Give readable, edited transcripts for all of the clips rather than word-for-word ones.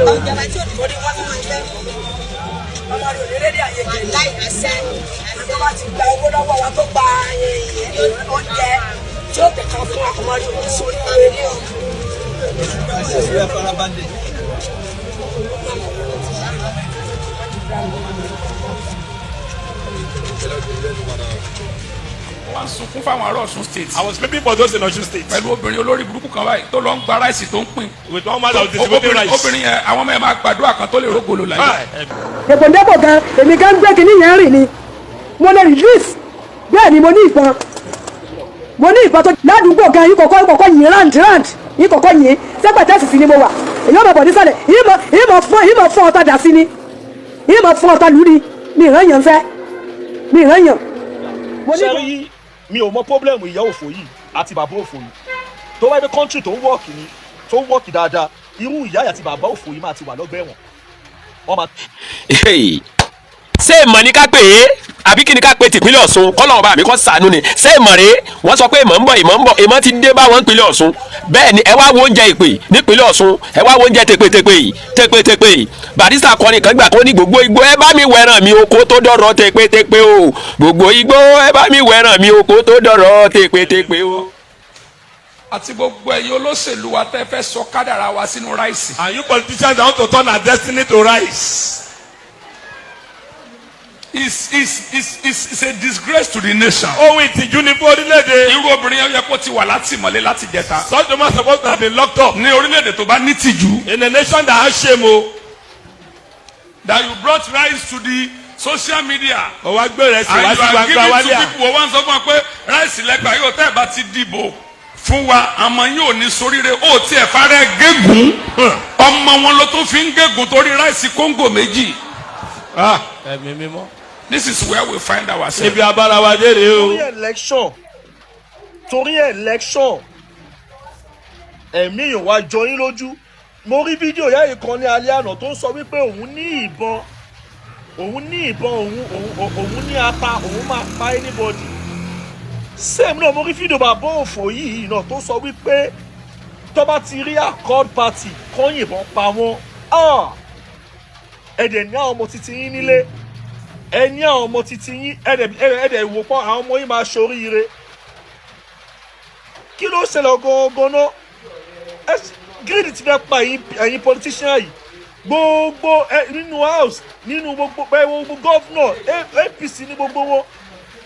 o. Torí wọ́n tún máa ń jẹ́ ọmọ rẹ̀ ò ní rédíò àyè jẹ. Tó bá ti gba owó lọ́wọ́ wa, tó gba oúnjẹ tí ó tẹ̀ka fún wa, ọmọ rẹ̀ ò ní sórí rẹ̀. Ẹ farabalẹ̀. Wọ́n ń sunkún fáwọn ará Ọ̀ṣun State. I was pleading for those in Osun State. Pẹ̀lú obìnrin olórí burúkú kan báyìí tó lọ ń gba rice tó ń pín. With one man that was distributing Obìnrin rice. obìnrin yẹn, àwọn ọmọ yẹn máa gbàdúrà kan tó lè rógolo láyé. Ah, Dèpòdépò gan, èmi gan gbé kinní yẹn rìn ni mo lè release. Bẹ́ẹ̀ ni mo ní ìbọn, mo ní ìbọn tó ládùúgbò gan yín kọ̀kọ́ kọ̀kọ́ yìí round round yín kọ̀kọ́ yìí sẹ́pẹ̀tẹ́sì sí ni mo wà. Èyí ọmọ bọ̀ nísàlẹ̀, yìí mọ̀ fún ọta dà sí ni, yìí mọ̀ fún ọta lù ní mi ìràn yàn fẹ́ mi ìràn yàn. Mo ní Ṣé rí, mi ò mọ problem ìyá òfò yìí àti bàbá òfò yìí. Tó wáyé pé country tó ń work ni, tó ń work dáadáa, irú ìyá àti bàbá òfò yìí máa ti wà lọ́gbà ẹ̀wọ̀n. Wọ́n máa Hey. Ṣé ìmọ̀ ní ká pè é àbí kí ni ká pè tìpínlẹ̀ Ọ̀ṣun? Kọ́lọ́run bá mi kọ́ sànú ni. Ṣé ìmọ̀ rèé? Wọ́n sọ pé ìmọ̀ ń bọ̀, ìmọ̀ ń bọ̀, ìmọ̀ ti dé bá wọn nípínlẹ̀ Ọ̀ṣun. Bẹ́ẹ̀ ni, ẹ wá wo oúnjẹ ìpè nípínlẹ̀ Ọ̀ṣun, ẹ wá wo oúnjẹ tèpètèpè tèpètèpè. Barrister kọrin kan gbà kó ní, "Gbogbo igbó, ẹ bá mi wẹ̀ràn mi oko tó dọ̀rọ̀ tèpètèpè o. Gbogbo igbó, ẹ bá mi wẹ̀ràn mi oko tó dọ̀rọ̀ tèpètèpè o." Àti gbogbo ẹ̀yin olóṣèlú wa tẹ́ fẹ́ sọ kádàrá wa sínú rice. And you politicians that want to turn our destiny to rice. Is a disgrace to the nation. Ohun ìtìjú ni fún orílẹ̀-èdè. Irú obìnrin yẹn yẹ kó ti wà látìmọ́lé láti jẹta. Such a man supposed to have been locked up. Ní orílẹ̀-èdè tó bá ní tìjú. In a nation that has shame o. That you brought rice to the social media. Ó wá gbé rice wá And sí you are gbangba giving to wálíà. people. Wọ́n sọ fún wa pé rice lẹ́gbàá yóò tẹ́ ẹ̀ bá ti dìbò fún wa, àmọ́ yóò ní soríire. Ó tiẹ̀ farẹ́ gégùn. Ọmọ wọn ló tún fi ń gégùn torí rice kóńgò 2. Ah, ẹ̀mí mímọ́. This is where we find ourselves. Ibi abára wa dé rèé o. Torí election, torí election, ẹ̀mí èèyàn wá jọ yín lójú. Mo rí fídíò ìyá yìí kan ní alẹ́ àná tó ń sọ wípé òun ní ìbọn, òun ní ìbọn, òun ní ata, òun máa pa anybody. Same náà, mo rí fídíò bàbá òfò yìí náà tó sọ wípé tó bá ti rí Accord Party, kọ́ yìnbọn pa wọ́n. Ah! Ẹ dẹ̀ ní àwọn ọmọ títí yín nílé, ẹ ní àwọn ọmọ títí yín, ẹ dẹ̀ wò pọ́n àwọn ọmọ yín máa ṣoríire. Kí ló ṣẹlẹ̀ gangan náà? Greed ti fẹ́ pa ẹ̀yin politician yìí. Gbogbo ẹ nínú house, nínú gbogbo ẹ, gbogbo governor APC ní gbogbo wọn.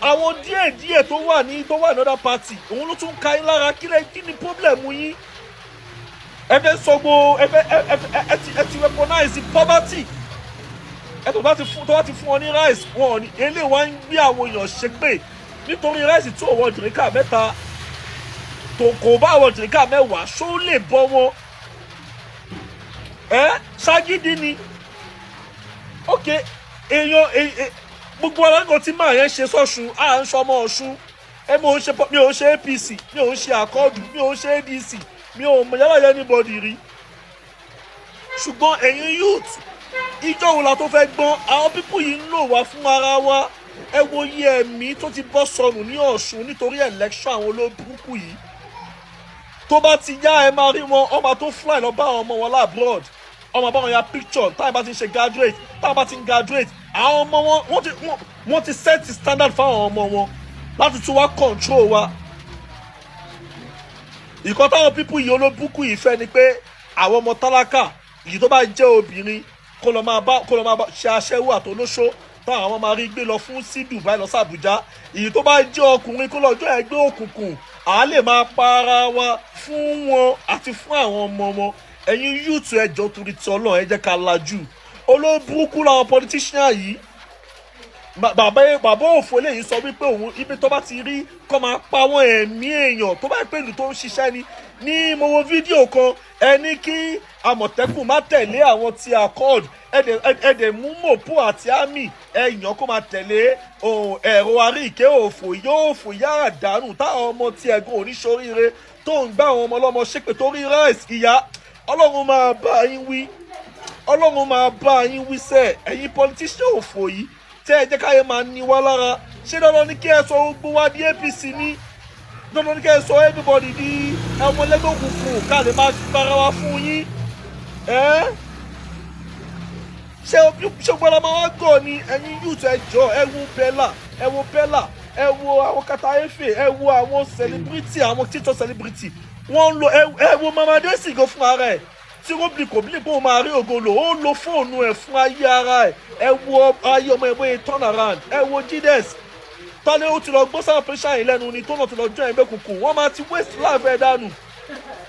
Àwọn díẹ̀ díẹ̀ tó wà ní other party, òun ló tún ka yín lára. Kí ni problem yín? Ẹ fẹ́ sọ gbogbo ẹ fẹ́ ẹ ẹ ẹ ti weaponize poverty. Ẹ tó bá ti fún ọ ní rice, wọn ò ní eléyìí. Wá ń gbé àwọn èèyàn ṣépè nítorí rice tí òwò derica 3 tó kò bá àwọn derica 10, ṣó lè bọ́ wọn? Ẹ ṣagídí ni. Ok, èèyàn gbogbo aláǹkan tí màá yẹn ṣe sọ́ṣun, à ń sọmọ Ọ̀ṣun. Ẹ mo ń ṣe, mi ò ń ṣe APC, mi ò ń ṣe Accord, mi ò ń ṣe ADC, mi ò mọ̀ yálà yẹn anybody rí. Ṣùgbọ́n ẹ̀yin youth, ìjọ wo la tó fẹ́ gbọ́n? Àwọn people yìí ń lò wá fún ara wa. Ẹ wo iye ẹ̀mí tó ti bọ́ sọnù ní Ọ̀ṣun nítorí election àwọn olóburúkú yìí. Tó bá ti yá, ẹ máa rí wọn, ọmọ tó fly lọ bá àwọn ọmọ wọn l'abroad, ọmọ bá wọn ya picture táwọn bá ti ń ṣe graduate, táwọn bá ti ń graduate. Àwọn ọmọ wọn, wọ́n ti set standard fáwọn ọmọ wọn láti tún wá control wa. Ìkan táwọn people yìí, olóbùkún yìí fẹ́ ni pé àwọn ọmọ tálákà yìí tó bá jẹ́ obìnrin, kó lọ máa bá ṣe aṣẹ́wó àtolóṣó, táwọn àwọn máa rí gbé lọ fún sí Dubai, lọ sí Àbújá. Èyí tó bá jẹ́ ọkùnrin, kó lọ́jọ́ ẹgbẹ́ òkùnkùn. À á lè máa pa ara wa fún wọn àti fún àwọn ọmọ wọn. Ẹ̀yin youth, ẹ jọ̀ọ́, torí ti Ọlọ́run, ẹ jẹ́ ká lajú. Olóburúkú làwọn politician yìí. Bàbá òfò eléyìí sọ wípé òun ibi tó bá ti rí kó máa pa wọ́n. Ẹ̀mí èèyàn, tó bá pè ìlú tó ń ṣiṣẹ́ ni. Ní mo wo fídíò kan, ẹ ní kí Àmọ̀tẹ́kùn má tẹ̀lé àwọn ti Accord, ẹ dẹ̀ mú MOPOL àti army ẹ̀yàn kó máa tẹ̀lé ohun ẹ̀rọ àríkè. Òfò yóò fò yára dànù táwọn ọmọ tí ẹ̀gbọ́n oníṣoríire tó ń gbá àwọn ọmọ ọlọ́mọ ṣépè torí rice. Ìyá, Ọlọ́run máa bá yín wí, Ọlọ́run máa bá yín wí sẹ́. Ẹ̀yin politician òfò yìí tẹ́ ẹ jẹ́ káyé máa ní wá lára, ṣé dandan ni kí ẹ sọ gbogbo wa di APC ní? Dandan ni kí ẹ sọ everybody di ọmọlẹ́gbẹ́ òkùnkùn ká lè máa para wa fún yín? Ẹ́ Ṣé ṣé gbọ́dọ̀ máa wá gọ̀ ni? Ẹ̀yin youth, ẹ jọ, ẹ wo Bella, ẹ wo Bella, ẹ wo àwọn Kata Efe, ẹ wo àwọn celebrity, àwọn TikTok celebrity wọ́n ń lo. Ẹ wo Mama Desi gan fún ara ẹ̀ tí wọ́n bí kò bí pé òun máa rí ògo lò. Ó lo fóònù ẹ̀ fún ayé ara ẹ̀. Ẹ wo ayé ọmọ ẹ̀ bóyá turn around. Ẹ wo Jides tọ́lé, ó ti lọ gbọ́ sáwọn pẹ́ṣà yìí lẹ́nu ni tó náà ti lọ join ẹgbẹ́ kùkù. Wọ́n máa ti waste life ẹ̀ dànù.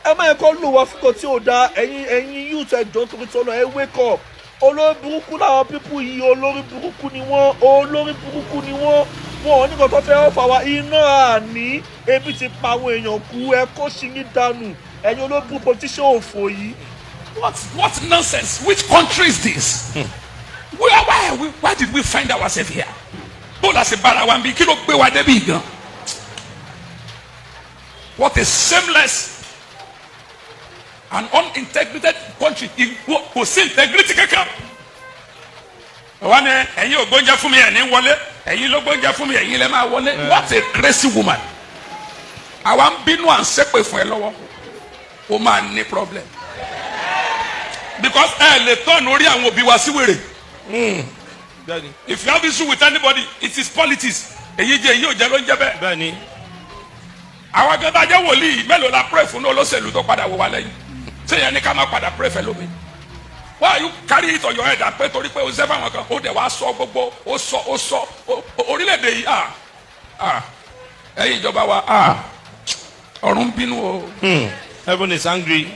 Ẹ má yẹ kó lò wá fúnkọ tí ò da. Ẹ̀yin youth, ẹ jọ̀ọ́, torí tó lọ, ẹ wake up. Olórí burúkú làwọn people yìí, olórí burúkú ni wọ́n, olórí burúkú ni wọ́n. Wọn ò ní nǹkan tó fẹ́ ọ̀fà wa iná àní ebi ti pa àwọn èèyàn kú. Ẹ kó ṣì ní dànù, ẹ̀yin olórí burúkú politician òfò yìí. What nonsense? Which country is this? Where are we, why did we find ourselves here? Bó la ṣe bára wa bí? Kí ló gbé wa débi gan? What a shameless and unintegrated country. Kò sí integrity kankan. Wọ́n ní ẹ̀yin ò gbóúnjẹ fún mi, ẹ̀ ní wọlé. Ẹ̀yin ló gbóúnjẹ fún mi, ẹ̀yin lẹ máa wọlé. What a crazy woman. Àwa ń bínú, à ń ṣépè fún ẹ lọ́wọ́. O máa ní problem because ẹ lè tọ́nu orí àwọn òbí wa sí wèrè. If you have issue with anybody, it is politics. Èyí jẹ, èyí ò jẹ ló ń jẹ bẹ́ẹ̀. Àwọn akẹ́kọ̀ọ́ ajẹ́ wòlíì mélòó la pray fún ní olóṣèlú tó padà wò wá lẹ́yìn? Sẹ́yìn ní ká má padà pray fẹ́ lómi? Why you carry it on your head pé torí pé o ṣẹ́ fáwọn kan, ó dẹ̀ wá sọ gbogbo, ó sọ orílẹ̀-èdè yìí? Ah ah, ẹ̀yin ìjọba wa, ah, ọ̀run bínú o. Heaven is angry.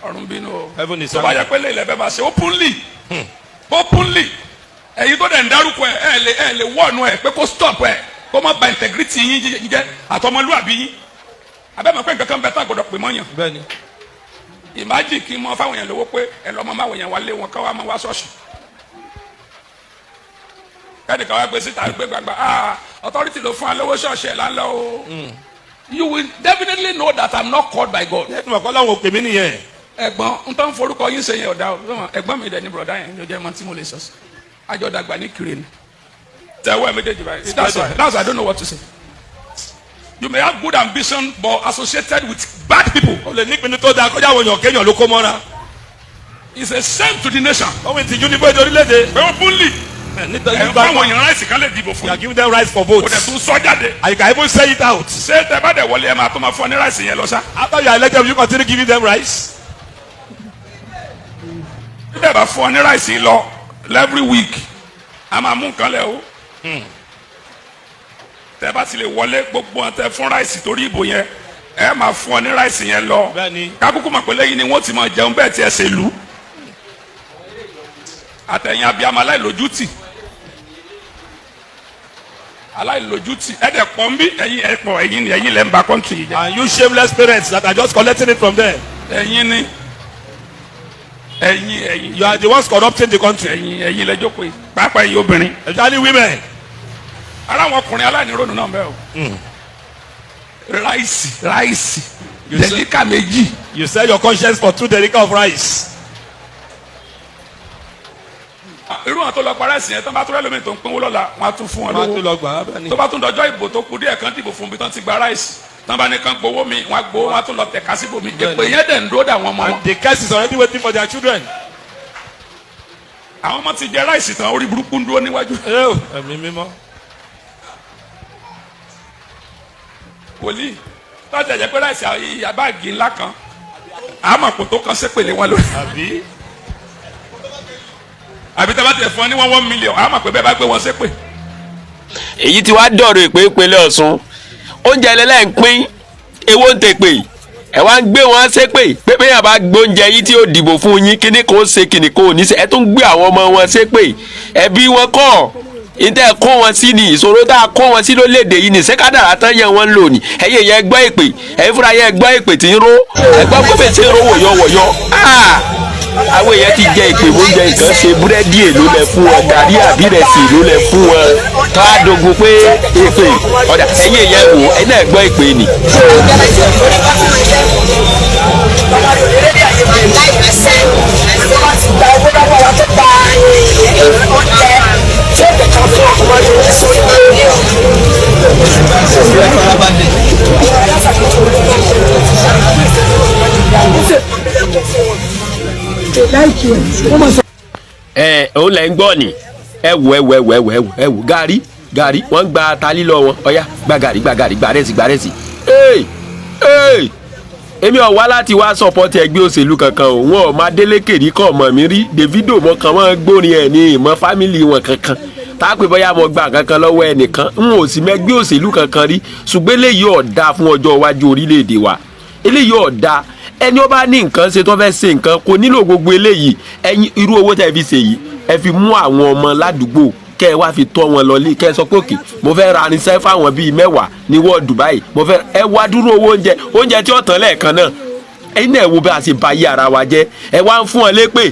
Ọ̀run bínú o. Heaven is Tó bá angry. yẹ pé lè lẹ́fẹ̀ẹ́ máa ṣe openly openly, ẹ̀yin tó dẹ̀ ń dárúkọ ẹ̀, ẹ̀ lè wọ́ọ̀nù ẹ̀ pé kó stop ẹ̀, kó má ba integrity yín jẹ́ àtọmọlúwàbí yín. Abẹ́mọ̀ pé nǹkan kan bẹ tá a gbọ́dọ̀ pè mọ́yàn. Imagine kí n mọ fáwọn èèyàn lówó pé ẹ lọ́mọ máwọn èèyàn wá lé wọn ká wá máa wá ṣọ́ọ̀ṣì, kẹ́nìkan wá gbé síta gbé gbàgbà, "Ah, authority ló fún wa lówó, ṣọ́ọ̀ṣì ẹ̀ là ń lọ o." You will definitely know that I'm not called by God. Ẹ tún mọ̀ kọ́ láwọn òpè mí nìyẹn. Ẹ̀gbọ́n n tó ń forúkọ yín ṣe yẹn ọ̀dà o. Ẹ̀gbọ́n mi dẹ̀ ní bùrọ̀dá yẹn ló jẹ́ mọ́ tí mo lè sọ sí. Àjọ dàgbà ní kiri ni. Tẹ̀wọ́ ẹ̀ méjèèjì báyìí. That's why I don't know what to say. You may have good ambition but associated with bad people. O lè nípinnu tó dáa, kọjá àwọn èèyàn kéèyàn ló kó mọ́ra. It's a shame to the nation. Ohun ìtìjú ní bóyá orílẹ̀-èdè. Pé openly Nítorí ẹ̀ ń fáwọn èèyàn rice kan lè dìbò fún You are yín. giving them rice for Kò dẹ̀ votes. tún sọ jáde. And you can even say it out. Ṣé tẹ bá dẹ̀ wọlé, ẹ máa tó máa fún ọ ní rice yẹn lọ sá? After you are elected, you continue giving them rice. Bí bẹ́ẹ̀ bá fún ọ ní rice lọ every week, a máa mú nǹkan lẹ̀ o. Tẹ bá ti lè wọlé, gbogbo wọn tẹ fún rice torí ìbò yẹn, ẹ máa fún ọ ní rice yẹn lọ. Kákúkú mọ̀ pé lẹ́yìn ni wọ́n ti máa jẹun bẹ́ẹ̀ tí ẹ ṣe lù. Àtẹ̀yìn abiyamọ aláìlójútì, aláìlójútì, ẹ dẹ̀ pọ̀ ń bí. Ẹ̀yin ẹ pọ̀, ẹ̀yin ni, ẹ̀yin lẹ́ ń ba country yìí jẹ́. And you shameless parents that are just collecting it from them. Ẹ̀yin ni, ẹ̀yin, ẹ̀yin. You are the ones corrupting the country. Ẹ̀yin lẹ jókòó yìí, pàápàá ẹ̀yin obìnrin. Especially women. Ara àwọn ọkùnrin aláìnírònú náà bẹ́ẹ̀ o. Rice, rice derica 2. You sell your conscience for 2 derica of rice. Irú àwọn tó lọ pa rice yẹn, tó bá tó rẹ́ lómi tó ń pínwó lọ́la, wọ́n á tún fún wọn Wọ́n á tún lówó. lọ gbà á, bẹ́ẹ̀ ni. Tó bá tún dọjọ́ ìbò tó kù díẹ̀ kan dìbò fún bí tán ti gba rice, tán bá ní kan gbowó mi, wọ́n á gbowó, wọ́n á tún lọ tẹ̀ka síbò mi. Èpè yẹn dẹ̀ ń dúró dà wọ́n mọ́ wọn. And the curse is already waiting for their children. Àwọn ọmọ ti jẹ rice tán, orí burúkú ń dúró níwájú. Ẹ̀mí mímọ́. Wòlíì tọ́jà jẹ́ pé rice àyè báàgì ńlá kan, àmọ̀ kò tó kan sépèlé wọn lórí. Àbí? Àbí tẹ́ bá tiẹ̀ fún ọ ní 1 1 million, àmọ̀ pé bẹ́ẹ̀ bá gbé wọn sépè. Èyí tí wàá dọ̀rọ̀ ìpè ìpínlẹ̀ Ọ̀ṣun, oúnjẹ ẹlẹ́lẹ́ ń pín, ewó ń tèpè, ẹ wá ń gbé wọn ṣépè pé bẹ́ẹ̀ bá gbóúnjẹ yín tí ó dìbò fún yín, kíní kò ṣe, kíní kò ní ṣe. Ẹ tún gbé àwọn ọmọ wọn ṣépè. Ẹbí wọn kọ́ ìtẹ́ kó wọn sí ni ìṣòro tá a kó wọn sí lórílẹ̀‐èdè yìí ní sẹ́kádàrà tán yẹn wọ́n ń lò ní. Ẹ̀yẹ yẹn gbọ́ èpè, ẹ̀yin fúnra yẹn gbọ́ èpè tí ń ró, ẹ gbọ́ pé tí ń ró wọ̀yọ̀wọ̀yọ̀. Àwọn èèyàn ti jẹ ìpè oúnjẹ nǹkan ṣe. Búrẹ́dì èlò lẹ fún wọn, gàrí àbí rẹsì èlò lẹ fún wọn, tó a dogun pé èpè ọ̀dà. Ẹ̀yìn èèyàn wò, ẹ̀ náà gbọ́ èpè nì. Tó bá ti gba owó lọ́wọ́ wa, tó gba oúnjẹ tí ó tẹ̀ka fún ọmọ rẹ̀ sórí ilé o. Ẹ farabalẹ̀. Láìkí ẹ̀ wọ́n máa sọ. Ẹ òun lẹ ń gbọ́ ni. Ẹ wò, ẹ wò, ẹ wò, ẹ wò, ẹ wò, ẹ wò. Gàrí, gàrí, wọ́n ń gba ta lílọ wọn. Ọ̀yá, gba gàrí, gba gàrí, gba rẹ́sì, gba rẹ́sì. Ee ee, èmi ò wá láti wá support ẹgbẹ́ òṣèlú kankan o. Wọn ò máa Délékè rí kọ́ ọmọ mi rí. Davido mọ kan, wọ́n gbórin ẹ̀ ní ìmọ̀ family wọn kankan tá a pè bóyá mo gba kankan lọ́wọ́ ẹnìkan. N ò sì mẹ́gbẹ́ òṣèlú kankan rí, ṣùgbọ́n eléyìí ò dáa fún ọjọ́ iwájú orílẹ̀-èdè wa. Eléyìí ò dáa. Ẹni ó bá ní nǹkan ṣe, tó fẹ́ ṣe nǹkan, kò nílò gbogbo eléyìí. Ẹ̀yin, irú owó tẹ́ fi ṣe yìí, ẹ fi mú àwọn ọmọ ládùúgbò, kẹ́ ẹ wá fi tọ́ wọn lọlé, kẹ́ ẹ sọ pé òkè, mo fẹ́ ra irinṣẹ́ fáwọn bíi 10 ní wọ́ọ̀dù báyìí, mo fẹ́. Ẹ wá dúró owó oúnjẹ, oúnjẹ tí ó tán lẹ́ẹ̀kan náà. Ẹ̀yin náà wo bí a ṣe ba yí ara wa jẹ́. Ẹ wá ń fún ọ lépè,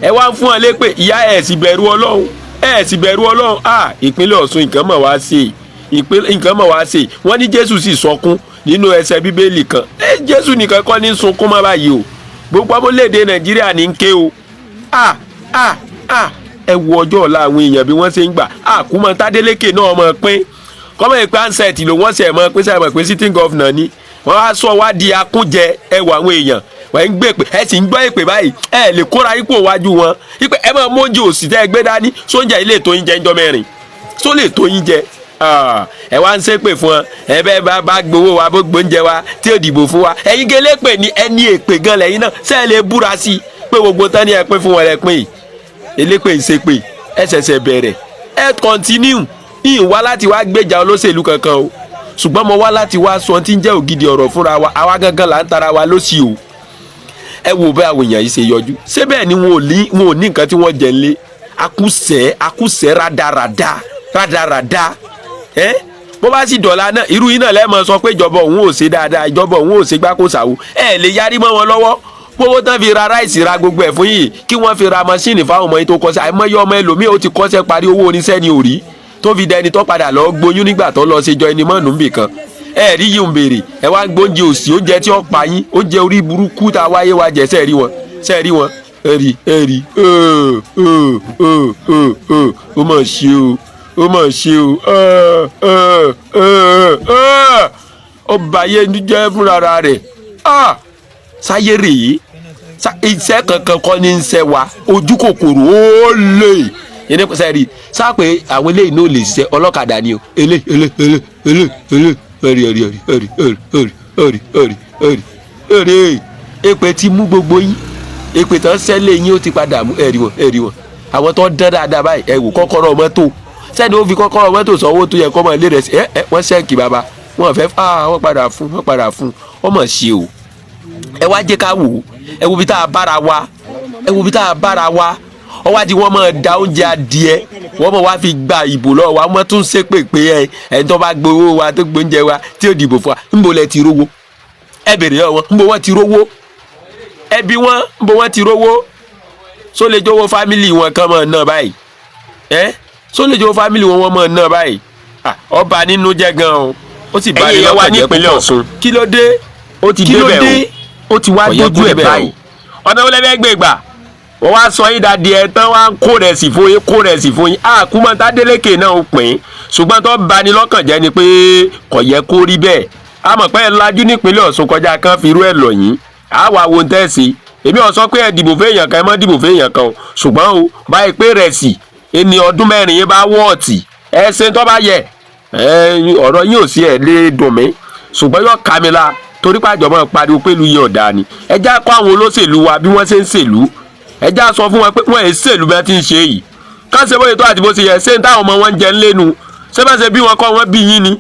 ẹ wá ń fún ọ lépè. Ìyá ẹ̀ sì bẹ̀rù Ọlọ́run, ẹ sì bẹ̀rù Ọlọ́run. À, ìpínlẹ̀ Ọ̀ṣun, nǹkan mọ̀ wá sí i, nǹkan mọ̀ wá sí i. Wọ́n ní Jésù sì sọkún nínú ẹsẹ̀ Bíbélì kan. Ẹ Jésù nìkan kọ́ ní sunkún mọ́ báyìí o. Gbogbo ọmọléèdè Nàìjíríà ní ń ké o. À à à, ẹ wo ọjọ́ ọ̀la àwọn èèyàn bí wọ́n ṣe ń gbà. Àkúmọ̀ Tádélékè náà mọ̀ pín kọ́mọ̀ ìpín ansẹ̀tì ló wọ́n ṣẹ̀ mọ́ pín sẹ́mọ̀ pé sitting governor ni wọ́n á sọ wá di akúnjẹ. Ẹ wọ àwọn èèyàn wọ́n ń gbé pé ẹ sì ń gbọ́ èpè báyìí. Ẹ lè kóra ipò wájú wọn ipò. Ẹ máa móúnjẹ òsì tẹ́ ẹ gbé dání sóúnjẹ ilé tó ń jẹ ńjọ́ 4 só lè tó yín jẹ. Ẹ wá ń ṣépè fún ọ. Ẹ bẹ́ẹ̀ bá gbowó wa, bó gbóúnjẹ wa, tí ò dìbò fún wa. Ẹ̀yin gẹ́lẹ́ pè ní ẹni èpè gan lẹ́yìn náà. Ṣé ẹ lè búra sí i pé gbogbo tán ni ẹ pín fún wọn lẹ pín yìí? Elépè ń ṣépè, ẹ ṣẹ̀ṣẹ̀ bẹ̀rẹ̀, ẹ continue. Yìí wá láti wá gbèjà olóṣèlú kankan o, ṣùgbọ́n mo wá láti wá sọ tí ń jẹ́ ògidì ọ̀rọ̀ fúnra wa. Àwa gangan là ń tara wa lóṣì o. Ẹ wo bẹ́ẹ̀ àwọn èèyàn yìí ṣe yọjú. Ṣé bẹ́ẹ̀ ni wọn ò ní nǹkan tí wọ́n jẹ ńlé? Akúṣẹ̀, akúṣẹ̀, rádaràda, rádaràda. Ẹ bó bá sì dọ̀la náà, irú yìí náà lẹ́ẹ̀mọ sọ pé ìjọba òun ò ṣe dáadáa, ìjọba òun ò ṣe gbákòsàwò. Ẹ lè yarí mọ́ wọn lọ́wọ́. Gbowó tán fi ra rice, ra gbogbo ẹ̀ fún yìí, kí wọ́n fi ra machine fáwọn ọmọ yìí tó kọ́ṣẹ́. Àìmọye ọmọ ẹlòmíì ó ti kọ́ṣẹ́ parí, owó oníṣẹ́ ni ò rí, tó fi dẹni tó padà lọ gbóyún nígbà tó lọ ṣe jọ ẹni mọ́ọ̀nù níbì kan. Ẹ rí yìí ń béèrè. Ẹ wá ń gbóúnjẹ òsì, oúnjẹ tí ó pa yín, oúnjẹ orí burúkú tá a wáyé wa jẹ. Sẹ́ẹ̀ rí wọn? Sẹ́ẹ̀ rí wọn? Ẹ rí, ẹ rí. Ẹ ẹ ẹ ẹ ẹ, ó mà ṣe o, ó mà ṣe o. Ẹ ẹ ẹ ẹ, ó bàyé jẹ́ fúnra rẹ̀. Sáyé rèé. Iṣẹ́ kankan kọ́ ní ń ṣe wa. Ojú kòkòrò ó lè yẹn ní sẹ́ẹ̀rì sáà pé àwọn eléyìí náà lè ṣiṣẹ́. Ọlọ́kadà ni o. Elé elé elé elé elé, ẹ̀rì ẹ̀rì ẹ̀rì ẹ̀rì ẹ̀rì ẹ̀rì ẹ̀rì ẹ̀rì ẹ̀rì ẹ̀rì. Èpè ti mú gbogbo yín. Èpè tán sẹ́lẹ̀ yín, ó ti padà mú. Ẹ̀rì wọn, ẹ̀rì wọn, àwọn tó dán dáadáa báyìí. Ẹ wò kọ́kọ́rọ́ mọ́tò sẹ́ni ó fi kọ́kọ́rọ́ mọ́tò sọ́wọ́ tó yẹ kọ́ mọ́ ilé rẹ̀ sí. Ẹ ẹ, wọ́n sẹ́ǹkì bàbá wọn fẹ́ fà, wọ́n padà fún, wọ́n padà fún. Wọ́n mọ̀ ṣe o. Ẹ wá jẹ́ ká wò ó. Ẹ wo bí tá a bára wa, ẹ wo bí tá a bára wa. Ọwọ́ àti wọ́n máa da oúnjẹ adìẹ, wọ́n máa wá fi gba ìbò lọ́wọ́ wa. Wọ́n tún ṣépè pé ẹ ẹni tó bá gbowó wa, tó gbóúnjẹ wa, tí ò dìbò fún wa. Ńbo lẹ ti rówó? Ẹ bèrè lọ́wọ́ wọn, ńbo wọ́n ti rówó? Ẹ bí wọ́n, ńbo wọ́n ti rówó? Só lè jówó family wọn kan mọ̀ náà báyìí? Ẹ só lè jówó family wọn, wọ́n mọ̀ náà báyìí? Ọba nínú jẹ́ gan o, ó sì bá ní Ẹ̀yin èèyàn wa lọ́kàn jẹ́ nípínlẹ̀ púpọ̀. Ọ̀ṣun. Kí ló dé? Ó ti Kí ló débẹ̀ dé? o, ó ti wá Kò yẹ kó dójú ẹ̀ débẹ̀ báyìí. O. Ọ̀nà wọlé fẹ́ gbé gbà, wọ́n wá sọ yín dadi ẹ̀ tán, wá ń kó rẹ̀ sí fún yín, kó rẹ̀ sí fún yín. Àkúmọ̀ Tádélékè náà ó pín, ṣùgbọ́n tó bani lọ́kàn jẹ́ ni pé kò yẹ kó rí bẹ́ẹ̀. A mọ̀ pé ẹ lajú nípínlẹ̀ Ọ̀ṣun kọjá kan fi irú ẹ̀ lọ̀ yín. Á wà wo ń tẹ̀sí. Èmi ò sọ pé ẹ dìbò fún èèyàn kan, ẹ má dìbò fún èèyàn kan o, ṣùgbọ́n o báyìí pé rẹ̀ sí ẹni ọdún 4 yín bá wọ́ọ̀tì ẹ ṣe tó bá yẹ ẹ. Ọ̀rọ̀ yín ò sí ẹ̀ lè dùn mí, ṣùgbọ́n yóò ká mi la torí pàjọ́ mọ́ pariwo pẹ̀lú yín ọ̀dà ni. Ẹ já kọ́ àwọn olóṣèlú wa bí wọ́n ṣe ń ṣèlú. Ẹ já sọ fún wọn pé wọ́n ẹ̀ ṣèlú bí wọ́n ti ń ṣe yìí, ká ṣe bóyá tó àti bó ṣe yẹ. Ṣé ń táwọn ọmọ wọn ń jẹ ńlẹ́nu? Ṣé bá ṣe bí wọn kọ́ wọn bí yín ni?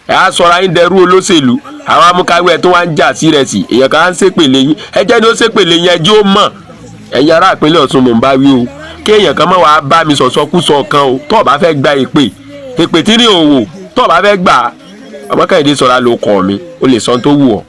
Ẹ á sọra yín dẹrú olóṣèlú. Àwọn amúkáwé ẹ tó wá ń jà sí rẹ̀ sí èèyàn kan á ń ṣépèlé yín. Ẹ jẹ́ ni ó ṣépèlé yín, ẹ jẹ́ ó mọ̀. Ẹ̀yin ará ìpínlẹ̀ Ọ̀ṣun, mò ń bá wí o. Kéèyàn kan mọ̀ wá bá mi sọ̀sọ́kúsọ kan o. Tó o bá fẹ́ gba èpè, èpè tí ní òwò, tó o bá fẹ́ gbà á, ọmọ Kẹ́hìndé sọ̀rọ̀ ló kàn mí. O lè sọ tó wù ọ́.